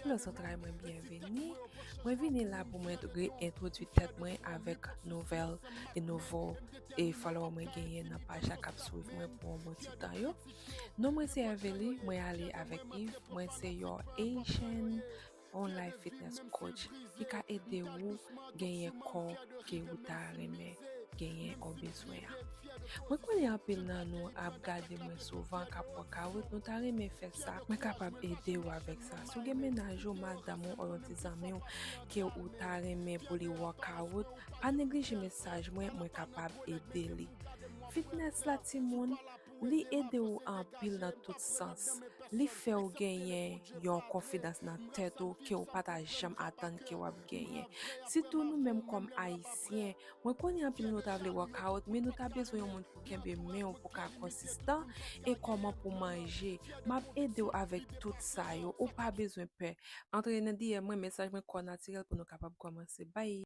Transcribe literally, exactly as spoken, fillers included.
Hello zantray mwen, byenveni. Mwen vini la pou mwen re-entwodui tèt mwen avèk nouvèl e nouvo e follower mwen genyen nan paj la k ap swiv mwen pou yon bon ti tan yo. Non mwen se Evely, mwen ale avèk Yves, mwen se yon Haitian One Life Fitness Coach ki ka ede ou genyen kò ke ou ta renmen genyen ou bezwen an. Mwen konnen anpil nan nou ap gade mwen souvan k ap workout, nou ta renmen fè sa. Mwen kapab ede w avèk sa. Si w gen mennaj ou, madanm ou, ou yon ti zanmi w ke ou ta renmen pou li workout, pa neglije mesaj mwen, mwen kapab ede li. Fitness la timoun, li ede w anpil nan tout sans. Li fè w genyen yon konfidans nan tèt ou ke w pa ta janm atann ke w ap genyen. Sitou nou menm kòm Ayisyen, mwen konnen anpil nou ta vle workout, men nou ta bezwen yon moun pou kenbe men w pou ka konsistan e kòman pou manje. M ap ede w avèk tout sa yo, ou pa bezwen pè. Antre nan D M mwen, mesaj mwen, kò natirèl pou nou kapab kòmanse. Bye!